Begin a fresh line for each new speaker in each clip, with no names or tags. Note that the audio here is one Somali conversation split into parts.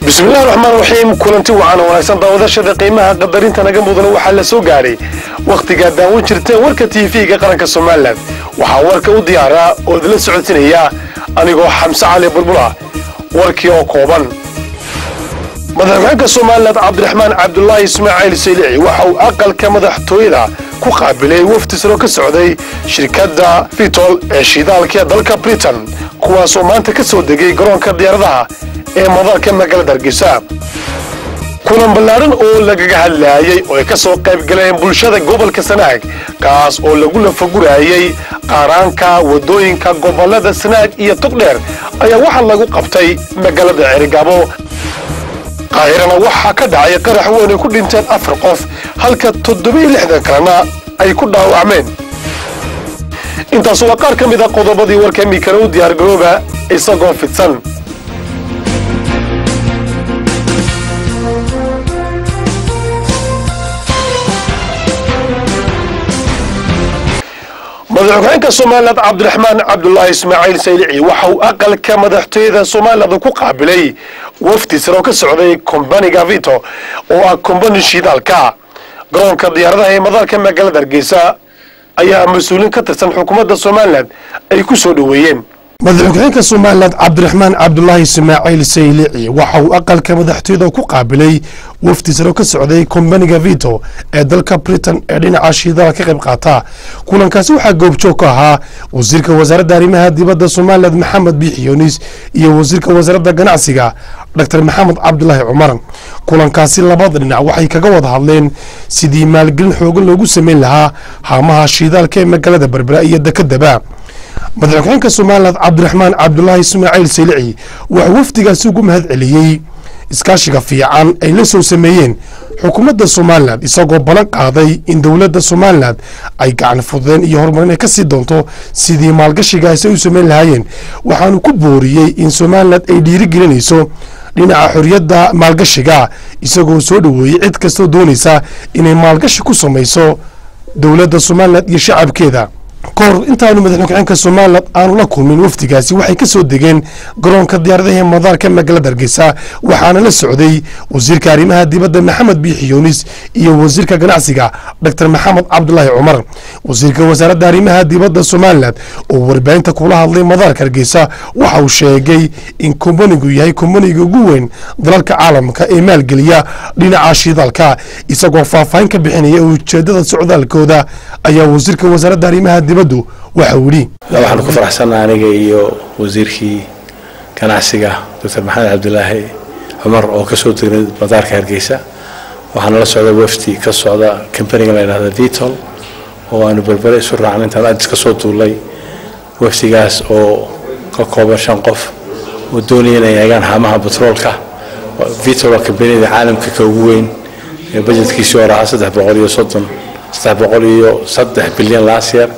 Bismillahi raxmaan raxiim. Kulanti wacan oo wanaagsan, daawadashada qiimaha qadarinta naga mudana. Waxaa la soo gaadhay wakhtigaa daawan jirteen warka TV-ga qaranka Somalilan. Waxaa warka u diyaaraa oo idinla socodsinaya anigoo Xamse Cali Bulbula. Warkii oo kooban. Madaxweynaha Somalilan Cabdiraxmaan Cabdulaahi Ismaaciil Saylici waxa uu aqalka madaxtooyada ku qaabilay wafdi saro ka socday shirkadda Vitol ee shidaalka dalka Britain, kuwaasoo maanta ka soo degay garoonka diyaaradaha ee madaarka magaalada Hargeysa. Kulan ballaaran oo lagaga hadlaayey oo ay ka soo qayb galeen bulshada gobolka Sanaag, kaas oo lagu lafaguraayey qaaraanka waddooyinka gobollada Sanaag iyo Togdheer, ayaa waxaa lagu qabtay magaalada Ceerigaabo. Qaahirana waxaa ka dhacay qarax weyn ay ku dhinteen 4 qof, halka 67 kalena ay ku dhaawacmeen. Intaas waa qaar ka mid a qodobadii warka. Imikana u diyaargarooba isagoo fidsan. Madaxweynaha Somaliland Cabdiraxmaan Cabdulaahi Ismaaciil Saylici waxa uu aqalka madaxtooyada Somaliland ku qaabilay wafdi saro ka socday kombaniga Vitol oo ah kombani shidaalka. Garoonka diyaaradaha ee madaarka magaalada Hargeysa ayaa mas-uuliin ka tirsan xukuumadda Somaliland ay ku soo dhoweeyeen. Madaxweynaha Somaliland Cabdiraxmaan Cabdulaahi Ismaaciil Saylici waxa uu aqalka madaxtooyada ku qaabilay wafdi saro ka socday kombaniga Vitol ee dalka Britain ee dhinaca shidaal ka qayb qaata. Kulankaasi waxaa goobjoog ka ahaa wasiirka wasaaradda arrimaha dibadda Somaliland Maxamed Biixi Yunis iyo wasiirka wasaaradda ganacsiga Dr Maxamed Cabdulaahi Cumar. Kulankaasi labada dhinac waxay kaga wada hadleen sidii maalgelin xoogan loogu sameyn lahaa haamaha shidaalka ee magaalada Berbera iyo dekedaba. Madaxweynaha Somaliland Cabdiraxmaan Cabdulaahi Ismaaciil Saylici wuxuu wafdigaasi ugu mahad celiyey iskaashiga fiican ay la soo sameeyeen xukuumadda Somaliland, isagoo ballan qaaday in dowladda Somaliland ay gacan fududeen iyo horumarin ay ka sii doonto sidii maalgashigaasi ay u sameyn lahaayeen. Waxaanu ku booriyey in Somaliland ay dhiirigelinayso dhinaca xorriyadda maalgashiga, isagoo soo dhoweeyey cid kastoo doonaysa inay maalgashi ku samayso dowladda Somaliland iyo shacabkeeda. Kahor intaanu madaxweyne ku-xigeenka Somaliland aanu la kulmin wafdigaasi, waxay ka soo degeen garoonka diyaaradaha madaarka magaalada Hargeysa, waxaana la socday wasiirka arrimaha dibadda Maxamed Biixi Yunis iyo wasiirka ganacsiga Dr Maxamed Cabdulaahi Cumar. Wasiirka wasaaradda arrimaha dibadda Somaliland oo warbaahinta kula hadlay madaarka Hargeysa waxa uu sheegay in kombanigu yahay kombaniga ugu weyn dalalka caalamka ee maalgeliya dhinaca shidaalka. Isagoo faahfaahin ka bixinaya ujeedada socdaalkooda ayaa wasiirka wasaaradda arrimaha dibaddu waxa uu yidhi:
Waxaan ku faraxsannaha aniga iyo wasiirkii ganacsiga Dr Maxamed Cabdilaahi Cumar oo ka soo degnay madaarka Hargeysa. Waxaana la socda wafdi ka socda companiga la yidhahda Vitol oo aanu Berbere isu raacnay intaan Addis ka soo duulay. Wafdigaas oo ka kooban shan qof oo doonaya inay eegaan haamaha batroolka. Vitol waa kambaniyada caalamka ka ugu weyn ee budgetkiisii hore ahaa 330, 303 bilyan last year.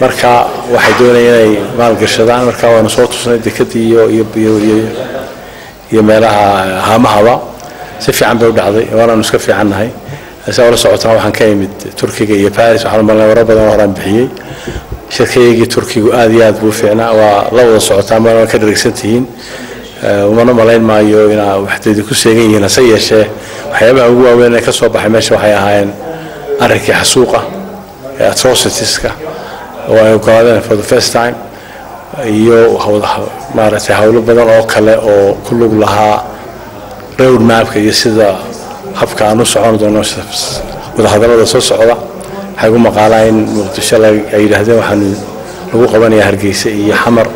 Marka waxay doonayeen inay maalgashadaan. Marka waanu soo tusnay dekadii iyo meelaha haamahaba. Si fiican bay u dhacday, waanaanu iska fiicannahay. Saa ula socotaan, waxaan ka imid Turkiga iyo Paris. Waxaan malnay warar badan oo horaan bixiyey. Shirkaygii Turkigu aad iyo aad buu fiicnaa, waa la wada socotaan, waana ka dhergsan tihiin. Umana malayn maayo inaa waxdeedi ku seegan yihiin. Hase yeeshee, waxyaabaha ugu waaweyn ee ka soo baxay meesha waxay ahaayeen arrinkii xasuuqa ee atrocitieska oo ay ogolaadeen for the first time, iyo maaragtay howlo badan oo kale oo ku lug lahaa road mapka iyo sida habka aan u socon doono wadahadallada soo socda. Waxay ugu maqaalaa in Muqdisho ay yidhaahdeen waxaanu lagu qabanayaa Hargeysa iyo Xamar.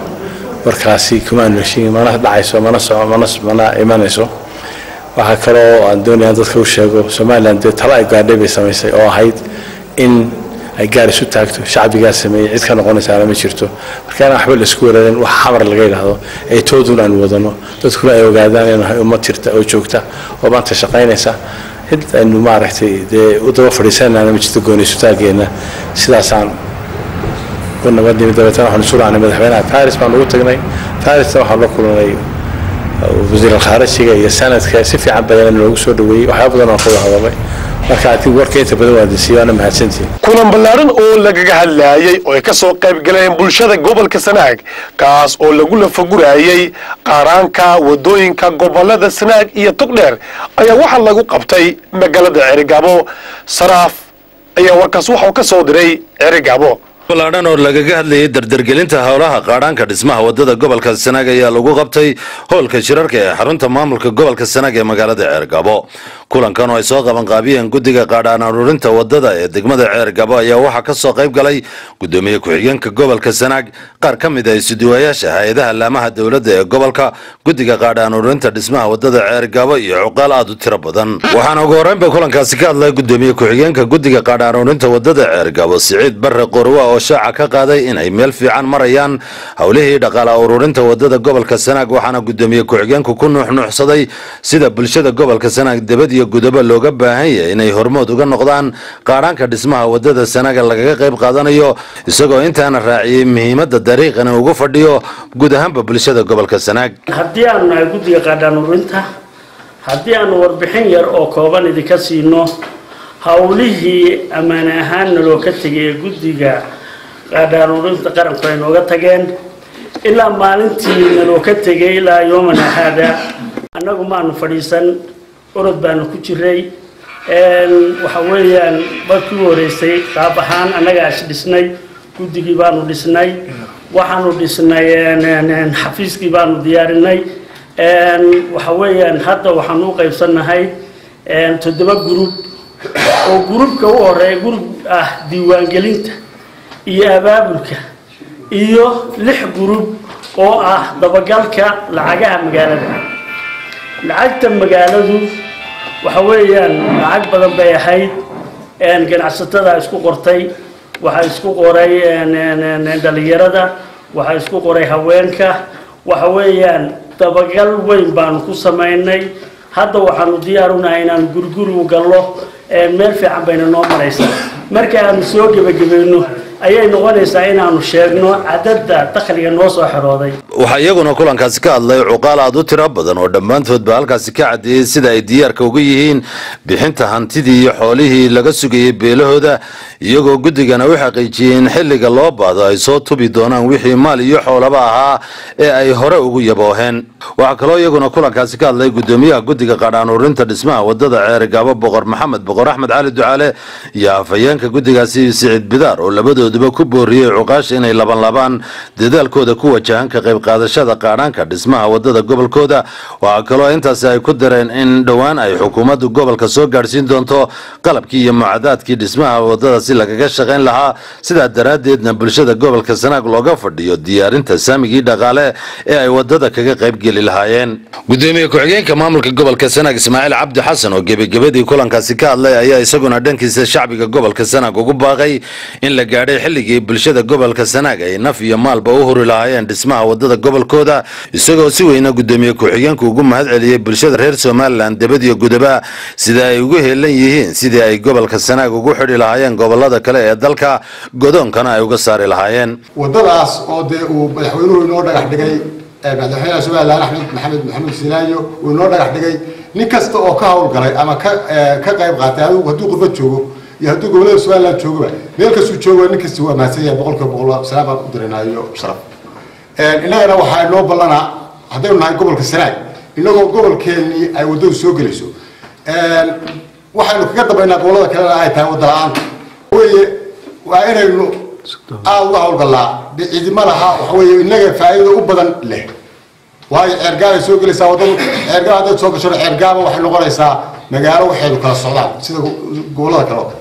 Warkaasi kuma aanu heshiin, mana dhacayso, mana soco, mana imanayso. Waxaa kaloo aan doonaya dadka u sheego, Somaliland dee talo ay gaadhay bay samaysay oo ahayd in ay gaar isu taagto. Shacbigaa sameeyey, cid ka noqonaysaana ma jirto. Marka inaan waxba la isku weerarin wax Xamar laga yidhaahdo ee toodun aan wadano, dadkuna ay ogaadaan inay nahay ummad jirta oo joogta oo maanta shaqaynaysa. Cid aynu maaragtay dee u daba fadhiisanana ma jirto. Gooni isutaageenna sidaasaan ku nabadnimi. Dabeetana waxaan isu raacnay madaxweynaha, Paris baan ugu tagnay. Parisna waxaan la kulanay wasiir alkhaarijiga iyo sanadka. Si fiican badan loogu soo dhaweeyey, waxyaaba badan oo ka wada hadalay. Marka adig warka inta badan waa disiiyo, waana mahadsantihin.
Kulan ballaaran oo lagaga hadlaayey oo ay ka soo qayb galeen bulshada gobolka Sanaag, kaas oo lagu lafagurayey qaaraanka wadooyinka gobolada Sanaag iyo Togdheer, ayaa waxaa lagu qabtay magaalada Cerigabo. Saraaf ayaa warkaas waxauu ka soo diray Cerigabo.
Ballaadhan oo lagaga hadlayay dardargelinta howlaha qaadhaanka dhismaha wadada gobolka Sanaag ayaa lagu qabtay hoolka shirarka ee xarunta maamulka gobolka Sanaag ee magaalada Ceergabo. Kulankan oo ay soo qabanqaabiyeen guddiga qaadhaan aruurinta wadada ee degmada Ceergabo ayaa waxaa ka soo qayb galay gudoomiye ku-xigeenka gobolka Sanaag, qaar ka mid ah isuduwayaasha hay-adaha laamaha dowladda ee gobolka, guddiga qaadhaan ururinta dhismaha wadada Ceergabo iyo cuqaal aad u tiro badan. Waxaana ugu horreynba kulankaasi ka hadlay gudoomiye ku-xigeenka guddiga qaadhaan ururinta wadada Ceergabo, Siciid Barre Qorwa, oo shaaca ka qaaday inay meel fiican marayaan howlihii dhaqaala ururinta wadada gobolka Sanaag. Waxaana gudoomiye ku-xigeenku ku nuuxnuuxsaday sida bulshada gobolka Sanaag debad iyo gudaba looga baahan yahay inay hormood uga noqdaan qaadhaanka dhismaha wadada Sanaaga lagaga qayb qaadanayo, isagoo intaana raaciyey muhiimadda dariiqani ugu fadhiyo guud ahaanba bulshada gobolka Sanaag.
Haddii aanu nahay guddiga qaadhaan ururinta, haddii aanu warbixin yar oo kooban idinka siino howlihii ammaane ahaan naloo ka tegay ee guddiga qaadhaan ururinta qaranku ay nooga tageen, ilaa maalintii naloo ka tegay ilaa yooman ahaada annagu maanu fadhiisan, orod baanu ku jiray. Waxa weeyaan markii u horeysay qaab ahaan annagaa is dhisnay, guddigii baanu dhisnay, waxaanu dhisnay xafiiskii baanu diyaarinay. Waxa weeyaan hadda waxaanu u qaybsannahay 7 group, oo groupka u horeeya group ah diiwaangelinta iyo abaabulka, iyo 6 group oo ah dabagalka lacagaha magaalada. Lacagta magaaladu waxa weeyaan lacag badan bay ahayd. Ganacsatada isku qortay, waxaa isku qoray dhalinyarada, waxaa isku qoray haweenka. Waxa weeyaan dabagal weyn baanu ku samaynay. Hadda waxaanu diyaar unahay inaanu guriguri u gallo. Meel fiican bayna noo maraysaa. Marka aanu soo gebagabayno ayay noqonaysaa inaanu sheegno cadadda dakhliga noo soo xerooday.
Waxaa iyaguna kulankaasi ka hadlay cuqaal aad u tiro badan oo dhammaantoodba halkaasi ka caddeeyey sida ay diyaarka uga yihiin bixinta hantidii iyo xoolihii laga sugayey beelahooda, iyagoo guddigana u xaqiijiyey in xilliga loo baahdo ay soo tubi doonaan wixii maal iyo xoolaba ahaa ee ay hore ugu yabooheen. Waxaa kaloo iyaguna kulankaasi ka hadlay gudoomiyaha guddiga qaadhaan ururinta dhismaha wadada Ceerigaabo, Boqor Maxamed Boqor Axmed Cali Ducaale, iyo afhayeenka guddigaasi Siciid Bidaar, oo labadooduba ku booriyey cuqaasha inay labanlaabaan dadaalkooda ku wajahan ka qayb qaadashada qaadhaanka dhismaha wadada gobolkooda. Waxaa kaloo intaasi ay ku dareen in dhowaan ay xukuumaddu gobolka soo gaadhsiin doonto qalabkii iyo mucadaadkii dhismaha wadada si lagaga shaqayn lahaa, sidaa daraaddeedna bulshada gobolka Sanaag looga fadhiyo diyaarinta saamigii dhaqaale ee ay wadada kaga qaybgeli lahaayeen. Gudoomiye ku-xigeenka maamulka gobolka Sanaag, Ismaaciil Cabdi Xasan, oo gebagabadii kulankaasi ka hadlay ayaa isaguna dhankiisa shacbiga gobolka Sanaag ugu baaqay in la gaadhay xilligii bulshada gobolka Sanaag ay naf iyo maalba u huri lahaayeen dhismaha wadada gobolkooda, isagoo si weyna gudoomiye ku-xigeenku ugu mahad celiyey bulshada reer Somalilan debad iyo gudaba sida ay ugu heelan yihiin sidii ay gobolka Sanaag ugu xidhi lahaayeen gobolada kale ee dalka, godoonkana ay uga saari lahaayeen.
Wadadaas oo dee uu madaxweynuhu inoo dhagax dhigay, madaxweynaha Somalilan Axmed Maxamed Maxamuud Sinaayo uu inoo dhagax dhigay, nin kasta oo ka howlgalay ama ka qayb qaatay, adigu hadduu qurba joogo iyo hadduu gobolada Somaliland joogaba, meel kastuu joogo, nin kasti waa mahadsan yahay 100%. Salaam baan u diraynayo sharaf. Innagana waxaa inoo ballanaa haddaynu nahay gobolka Sanaag, innagoo gobolkeennii ay waddadu soo gelayso, waxaynu kaga dambaynaa gobolada kalena ay tahay wadda la-aanta weye. Waa inaynu aada uga howlgallaa. Ciidima laha, waxa weeye innaga faa'iidada u badan leh, waayo Ceergaabay soo gelaysaa waddadu. Ceergaab haddaad soo gashona, Ceergaaba waxay noqonaysaa magaalo waxaynu kala socdaan sida gobolada kale oo kale.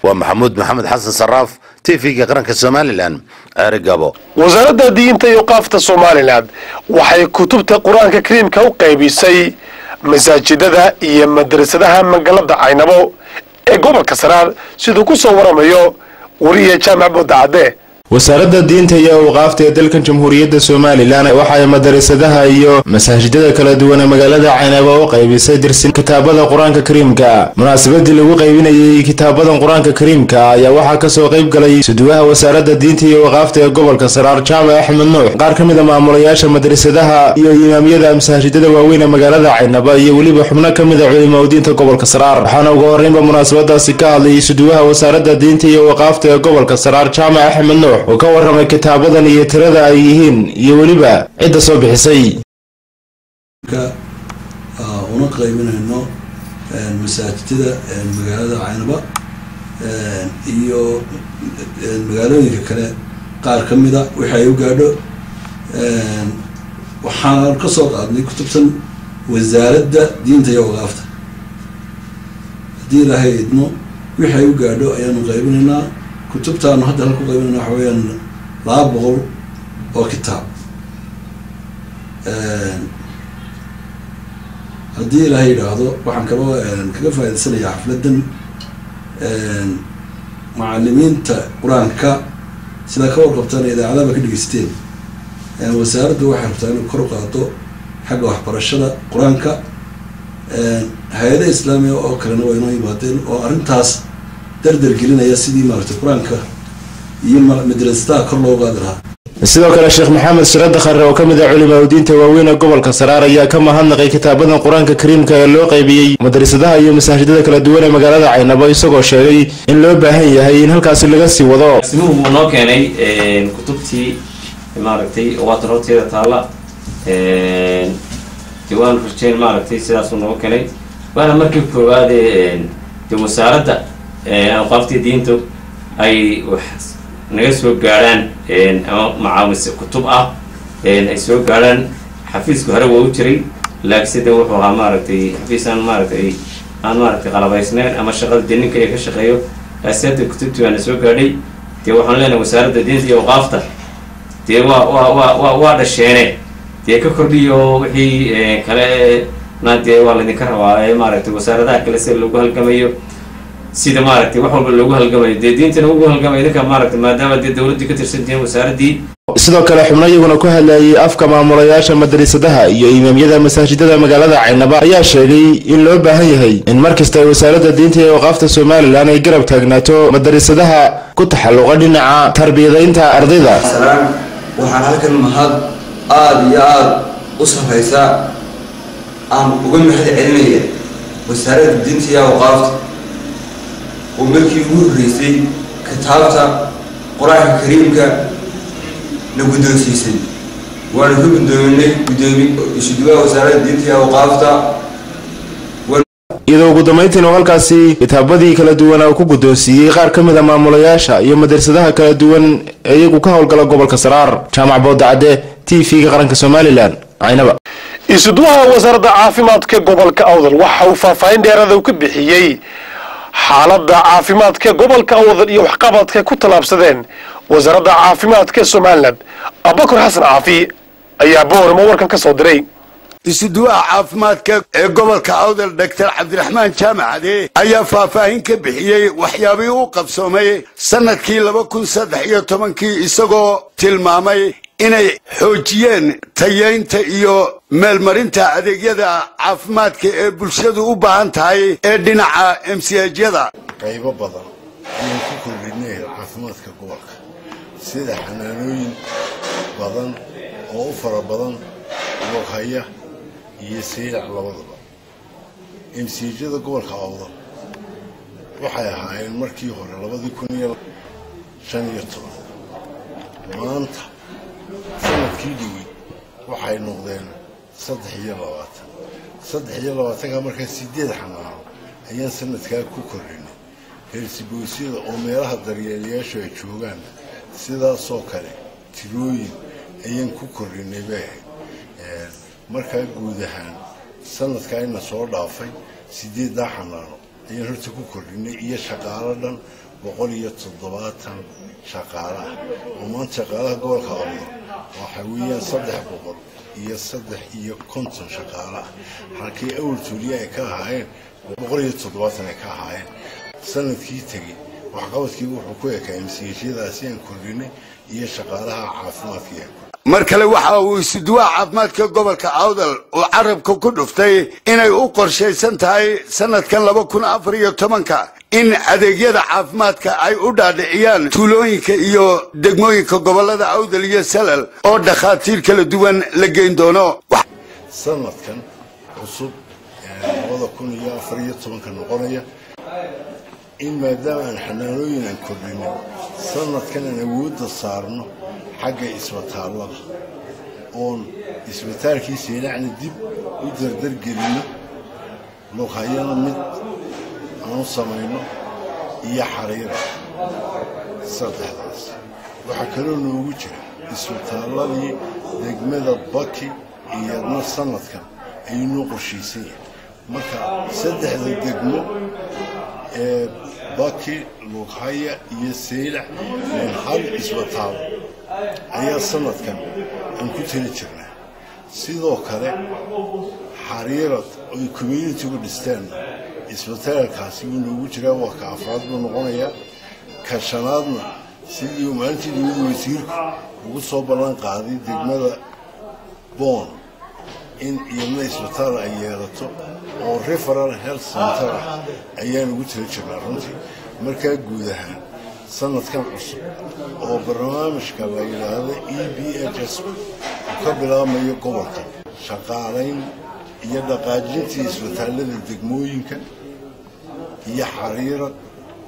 Waa Maxamuud Maxamed Xasan Saraaf, TV-ga qaranka Somalilan, Ceerigabo.
Wasaaradda Diinta iyo Qaafta Somalilan waxay kutubta Qur-aanka Kariimka u qaybisay masaajidada iyo madrasadaha magaalada Caynabo ee gobolka Saraar, siduu ku soo waramayo wariye Jaamac Boodacadde.
Wasaaradda Diinta iyo Awqaafta ee dalkan Jamhuuriyadda Somalilan waxa ay madarasadaha iyo masaajidada kala duwan ee magaalada Caynaba u qaybisay dirsin kitaabada Qur-aanka Kariimka. Munaasabadii lagu qaybinayay kitaabadan Qur-aanka Kariimka ayaa waxaa kasoo qayb galay suduwaha Wasaaradda Diinta iyo Awqaafta ee gobolka Saraar, Jaamac Axmed Nuux, qaar ka mid a maamulayaasha madrasadaha iyo imaamyada masaajidada waaweyn ee magaalada Caynaba, iyo weliba xubno ka mid a culimaudiinta gobolka Saraar. Waxaana ugu horreynba munaasabadaasi ka hadlayay suduwaha Wasaaradda Diinta iyo Awqaafta ee gobolka Saraar, Jaamac Axmed Nuux, oo ka warramay kitaabadan iyo tirada ay yihiin iyo weliba cidda soo bixisay.
Una qaybinayno masaajidada magaalada Caynaba iyo magaalooyinka kale qaar ka mida wixii ay u gaadho. Waxaan ka soo qaadnay kutubtan Wasaaradda Diinta iyo Awqaafta. Haddii Ilaahay idmo, wixii ay u gaadho ayaanu qaybinaynaa. Kutubtaanu hadda halku qaybinayna waxa weeyaan 200 oo kitaab. Haddii Ilaahay yidhaahdo, waxaan kaloo kaga faa'idaysanayaa xafladdan macalimiinta Qur-aanka. Sidaa ka warqabtaan, idaacadaha ka dhegeysateen, wasaaraddu waxay rabtaa inay kor u qaado xagga waxbarashada Qur-aanka. Hay-ada islaamiga oo kalena waa inoo yimaadeen oo arrintaas dardar gelinaya, sidii maaragtay Qur-aanka iyo madrasadaha kor loo qaadi lahaa.
Sidoo kale, Sheekh Maxamed Shirada Khare oo ka mid ah culimaudiinta waaweyn ee gobolka Saraar ayaa ka mahadnaqay kitaabadan Qur-aanka Kariimka ee loo qaybiyey madrasadaha iyo masaajidada kala duwan ee magaalada Caynabo, isagoo sheegay in loo baahan yahay in halkaasi laga sii wado.
Simuhu wuu noo keenay kutubtii, maaragtay, waatan horteeda taalla. Dee waanu rajeyn, maaragtay, sidaasuu noo keenay. Waana markii koowaade dee wasaaradda awqaaftii diintu ay wax naga soo gaadhaan ama macaawis kutub ah ay soo gaadhaan. Xafiisku hore waa u jiray, laakiinse de wuxuu ahaa, maaragtay, xafiis aan, maaragtay, aan, maaragtay, qalabaysnayn ama shaqada dee ninka ka shaqeeyo. Laakiinse hadda kutubtii baana soo gaadhay. Dee waxaan leenahay Wasaaradda Diinta iyo Awqaafta, dee waa dhasheene, dee ka kordhiyo wixii kale na dee waa laydinka rabaa ee, maaragtay, wasaaradaha kale sida loogu halgamayo, sida, maaragtay, wax walba loogu halgamayo, dee diintana ugu halgamayo idinka, maaragtay, maadaama dee dawladdii ka tirsan tihiin wasaaraddii.
Sidoo kale, xubno iyaguna ku hadlayay afka maamulayaasha madrasadaha iyo imaamyada masaajidada magaalada Caynaba ayaa sheegay in loo baahan yahay in mar kasta ay Wasaaradda Diinta iyo Awqaafta Somalilan ay garab taagnaato madrasadaha ku taxalluqa dhinaca tarbiyadaynta ardayda.
Salaan, waxaan halkan mahad aada iyo aada u sarreysa aan uga mahad celinaya Wasaaradda Diinta iyo Awqaafta oo markii ugu horreysay kitaabta Qur-aanka Kariimka na guddoonsiisay. Waanu ka guddoominay guddoomi isuduwaha Wasaaradda Diinta iyo Awqaafta.
Iyadoo ugu dambayntiina uu halkaasi kitaabadii kala duwan uu ku guddoonsiiyey qaar ka mid a maamulayaasha iyo madrasadaha kala duwan ee iyagu ka howlgala gobolka Saraar. Jaamac Boodacadde, TV-ga Qaranka Somalilan, Caynaba.
Isuduwaha Wasaaradda Caafimaadka gobolka Awdal waxa uu faahfaahin dheeraada uu ka bixiyey xaaladda caafimaadka gobolka Awdal iyo waxqabadka ku tallaabsadeen Wasaaradda Caafimaadka Somalilan. Abakar Xasan Caafi ayaa Booramo warkan ka soo diray.
Isuduwaha caafimaadka ee gobolka Awdal, Dhaktar Cabdiraxmaan Jaamacade, ayaa faahfaahin ka bixiyey waxyaabihii u qabsoomay sannadkii 2013-kii, isagoo tilmaamay inay xoojiyeen tayeynta iyo meelmarinta adeegyada caafimaadka ee bulshadu u baahan tahay ee dhinaca MCH-yada.
Qaybo badan ayaan ku kordhinay caafimaadka gobolka, sida xanaanooyin badan oo u fara badan Lughaya iyo Saylac labadaba. MCH-yada gobolka Awdal waxay ahaayeen markii hore 2015, maanta sanadkii dhowey waxay noqdeen 23. 23-ka markaa sideed xanaano ayaan sanadkaa ku kordhinay. Health post-yada oo meelaha daryeelayaashu ay joogaan sidaasoo kale tirooyin ayaan ku kordhinay bay ahayd. Markaa guud ahaan sanadkaa ina soo dhaafay sideeddaa xanaano ayaan horta ku kordhinay, iyo shaqaalo dhan 170 shaqaale ah, oo maanta shaqaalaha gobolka Awdal waxa weeyaan 353 shaqaale ah, halkii awal tuuliye ay ka ahaayeen 170 ay ka ahaayeen. Sanadkii tegey Waxqabadkii wuxuu ku ekaa MCH-yadaasi aan kordhinay iyo shaqaalaha caafimaadka.
Mar kale waxa uu isuduwaha caafimaadka gobolka Awdal uu carabka ku dhuftay inay u qorshaysan tahay sanadkan 2014-ka in adeegyada caafimaadka ay u dhaadhiciyaan tuulooyinka iyo degmooyinka gobolada Awdal iyo Salal, oo dhakhaatiir kala duwan la geyn doono.
Sanadkan cusub 2014-ka noqonaya in maadaama aan xanaanooyin aan kordhinay, sanadkan aan awoodda saarno xagga isbitaallada, oon isbitaalkii Saylacna dib u dardargelinno, Lughayana mid aan u samayno iyo Xariira. Saddexdaas waxaa kaloo noogu jira isbitaalladii degmada Baki, iyadna sanadkan ayuu noo qorshaysan yahay. Marka saddexda degmo ee Baki, Lughaya iyo Saylac min hal isbitaal ayaa sanadkan aan ku tali jirnaa. Sidoo kale Xariirad oy community-gu dhisteen, isbitaalkaasi wuu noogu jiraa, waa ka afraad buu noqonayaa. Ka shanaadna, sidii uu maalintii dowladda wasiirku ugu soo ballan qaaday degmada Boon in iyadna isbitaal ay yeelato oo referal health center ah, ayaan ugu tala jirnaa runtii. Markaa guud ahaan sanadkan cusub oo barnaamijka la yidhaahdo EBHS uu ka bilaabmayo gobolka, shaqaalayn iyo dhaqaajintii isbitaallada degmooyinka iyo Xariirad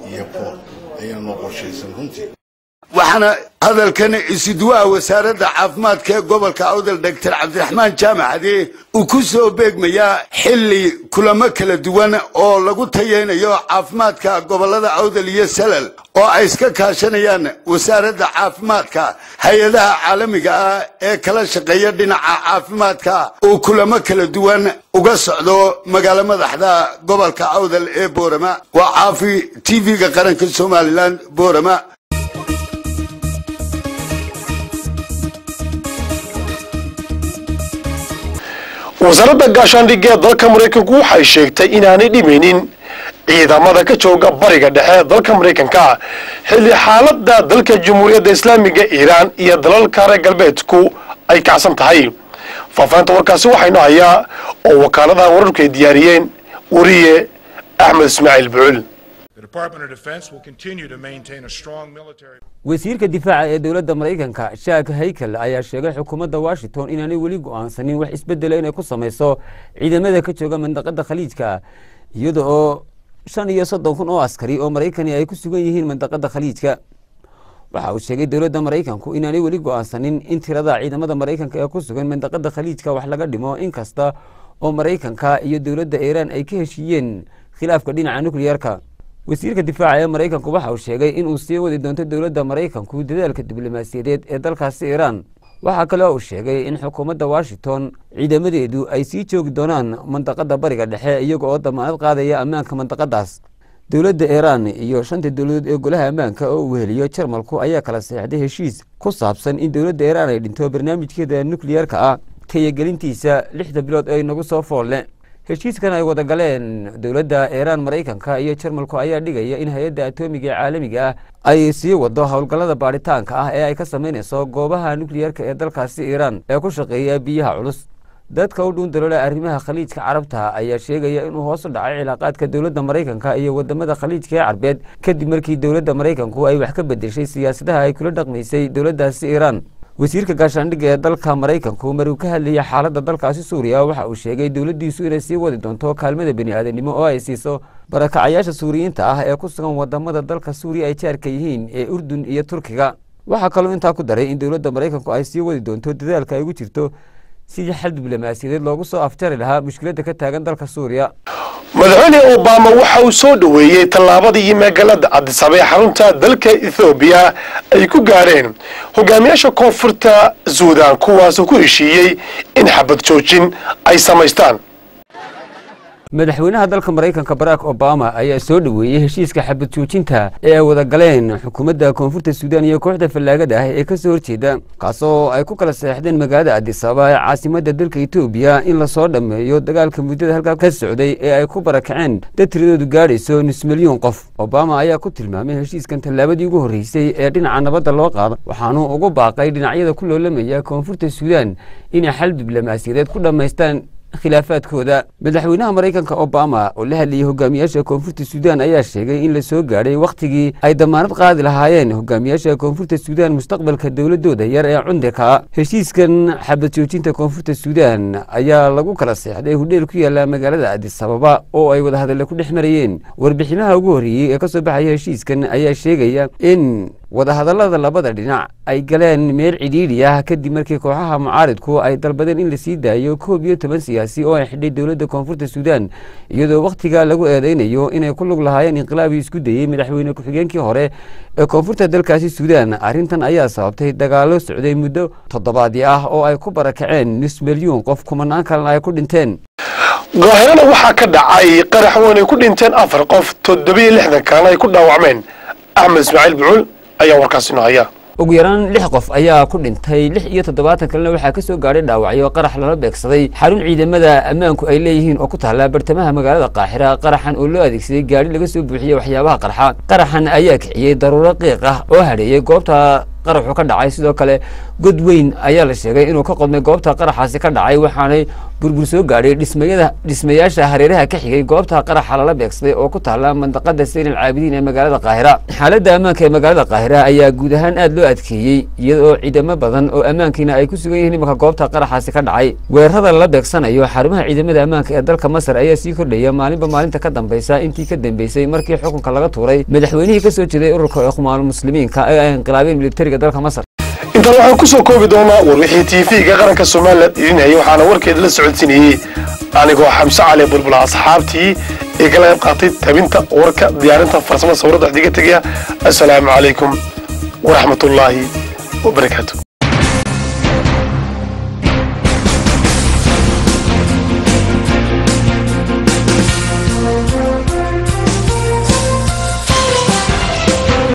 iyo Boon ayaa noo qorshaysan runtii.
Waxaana hadalkan isuduwaha wasaaradda caafimaadka ee gobolka Awdal, Doctor Cabdiraxmaan Jaamac, uu ku soo beegmayaa xilli kulamo kala duwan oo lagu tayeynayo caafimaadka gobolada Awdal iyo Salal oo ay iska kaashanayaan wasaaradda caafimaadka, hay-adaha caalamiga ah ee kala shaqeeya dhinaca caafimaadka, uu kulamo kala duwan uga socdo magaalo madaxda gobolka Awdal ee Boorama. Waa Caafi, TV-ga qaranka Somaliland, Boorama.
Wasaaradda gaashaandhigga ee dalka Maraykanku waxay sheegtay inaanay dhimaynin ciidamada ka jooga Bariga Dhexe dalka Maraykanka, xilli xaaladda dalka Jamhuuriyadda Islaamiga Iiraan iyo dalalka reer galbeedku ay kacsan tahay. Faahfaahinta warkaasi waxaynu hayaa oo wakaaladaha wararku ay diyaariyeen wariye Axmed Ismaaciil Bucul.
Wasiirka difaaca ee dowladda Maraykanka Chuck Hagel ayaa sheegay xukuumadda Washington inaanay weli go'aansanin wax isbedela inay ku samayso ciidamada ka jooga mandaqada Khaliijka, iyada oo 35,000 oo askari oo Maraykani ay ku sugan yihiin mandaqada Khaliijka. Waxa uu sheegay dowladda Maraykanku inaanay weli go'aansanin in tirada ciidamada Maraykanka ee ku sugan mandaqada Khaliijka wax laga dhimo, inkasta oo Maraykanka iyo dowladda Iiraan ay ka heshiiyeen khilaafka dhinaca nukliyarka. Wasiirka difaaca ee Maraykanku waxa uu sheegay inuu sii wadi doonto dowladda Maraykanku dadaalka diblomaasiyadeed ee dalkaasi Iiraan. Waxaa kale oo uu sheegay in xukuumadda Washington ciidamadeedu ay sii joogi doonaan mandaqada Bariga Dhexe, iyaga oo damaanad qaadaya ammaanka mandaqadaas. Dowladda Iiraan iyo shanta dowladood ee golaha ammaanka oo uu weheliyo Jarmalku ayaa kala saxeexday heshiis ku saabsan in dowladda Iiraan ay dhinto barnaamijkeeda nukliyarka ah tayagelintiisa 6da bilood ee nagu soo foolle. Heshiiskan ay wada galeen dowladda Iiraan, Maraykanka iyo Jarmalku ayaa dhigaya in hay-adda atoomiga ee caalamiga ah ay sii wado howlgallada baadhitaanka ah ee ay ka sameynayso goobaha nukliyarka ee dalkaasi Iiraan ee ku shaqeeya biyaha culus. Dadka u dhuun daloola arrimaha Khaliijka Carabta ayaa sheegaya inuu hoos u dhacay cilaaqaadka dowladda Maraykanka iyo wadamada Khaliijka ee Carbeed, kadib markii dowladda Maraykanku ay wax ka bedeshay siyaasadaha ay kula dhaqmaysay dowladdaasi Iiraan. Wasiirka gaashaandhigga ee dalka Maraykanku maruu ka hadlayay xaaladda dalkaasi Suuriya waxa uu sheegay dowladdiisu inay sii wadi doonto kaalmada bini-aadanimo oo ay siiso barakacayaasha Suuriyiinta ah ee ku sugan wadamada dalka Suuriya ay jaarka yihiin ee Urdun iyo Turkiga. Waxaa kaloo intaa ku daray in dowladda Maraykanku ay sii wadi doonto dadaalka ay ugu jirto sidii xal diblomaasiyadeed loogu soo afjari lahaa mushkiladda ka taagan dalka Suuriya.
Madaxweyne Obama waxa uu soo dhoweeyey tallaabadii magaalada Addis Ababa ee xarunta dalka Ethoobiya ay ku gaareen hogaamiyaasha Koonfurta Suudan, kuwaasoo ku heshiiyey in xabad joojin ay samaystaan.
Madaxweynaha dalka Maraykanka Barack Obama ayaa soo dhoweeyey heshiiska xabad joojinta ee ay wada galeen xukuumadda Koonfurta Suudaan iyo kooxda fallaagada ah ee kasoo horjeeda, kaasoo ay ku kala seexdeen magaalada Addis Ababa ee caasimadda dalka Etoobiya, in lasoo dhammeeyo dagaalka muddada halkaa ka socday ee ay ku barakaceen dad tiradoodu gaadhayso nus milyuun qof. Obama ayaa ku tilmaamay heshiiskan tallaabadii ugu horreysay ee dhinaca nabadda loo qaado, waxaanuu ugu baaqay dhinacyada ku loolamaya Koonfurta Suudaan inay xal diblomaasiyadeed ku dhammaystaan khilaafaadkooda. Madaxweynaha Maraykanka Obama oo la hadlayay hogaamiyaasha Koonfurta Suudaan ayaa sheegay in la soo gaadhay wakhtigii ay damaanad qaadi lahaayeen hogaamiyaasha Koonfurta Suudaan mustaqbalka dowladooda yar ee cundika. Heshiiskan xabad joojinta Koonfurta Suudaan ayaa lagu kala seexday hudheel ku yaala magaalada Addis Ababa oo ay wadahadalle ku dhex marayeen. Warbixinaha ugu horreeyey ee kasoo baxaya heshiiskan ayaa sheegaya in wadahadallada labada dhinac ay galeen meel cidhiidhi ah, kadib markii kooxaha mucaaridku ay dalbadeen in lasii daayo 11 siyaasi oo ay xidhay dowladda Koonfurta Suudaan, iyadoo wakhtiga lagu eedeynayo inay ku lug lahaayeen inqilaabii isku dayey madaxweyne ku-xigeenkii hore ee koonfurta dalkaasi Suudaan. Arrintan ayaa sababtay dagaallo socday muddo toddobaadii ah oo ay ku barakaceen nus milyuun qof, kumanaan kalena ay ku dhinteen.
Qaahirana waxaa ka dhacay qarax weyn ay ku dhinteen 4 qof, 67 kalena ay ku dhaawacmeen. Axmed Ismaaciil Bucuul ayaa warkaasi noo haya.
Ugu yaraan 6 qof ayaa ku dhintay, 76 kalena waxaa kasoo gaadhay dhaawacyo qarax lala beegsaday xarun ciidamada ammaanku ay leeyihiin oo ku taalla bartamaha magaalada Qaaxira. Qaraxan oo loo adeegsaday gaadhi laga soo buuxiyey waxyaabaha qarxa. Qaraxan ayaa kiciyey daruuro qiiq ah oo hadheeyey goobta qaraxu ka dhacay. Sidoo kale god weyn ayaa la sheegay inuu ka qodmay goobta qaraxaasi ka dhacay, waxaanay burbur soo gaadhay dhismayada dhismayaasha hareeraha ka xigay goobta qaraxa lala beegsaday oo ku taalla mandaqada Sayn al Caabidiin ee magaalada Qaahira. Xaaladda ammaanka ee magaalada Qaahira ayaa guud ahaan aad loo adkeeyey, iyadoo ciidamo badan oo ammaankiina ay ku sugan yihiin imanka goobta qaraxaasi ka dhacay. Weerarada lala beegsanayo xarumaha ciidamada ammaanka ee dalka Masar ayaa sii kordhaya maalinba maalinta ka dambeysa, intii ka dambeysay markii xukunka laga tuuray madaxweynihii kasoo jeeday ururka Ikhwaanul Muslimiinka ee ay inqilaabeen militariga dalka Masar.
Intaan waxaan kusoo koobi doonaa war wixii TV-ga qaranka Somaliland idin hayay, waxaana warkeeda la socodsiinayey anigoo Xamse Cali Bulbula. Asxaabtii ee kala qayb qaatay tabinta warka, diyaarinta farsamada, sawirada, wax diga tegaya. Assalaamu calaykum waraxmatullaahi wabarakaatu.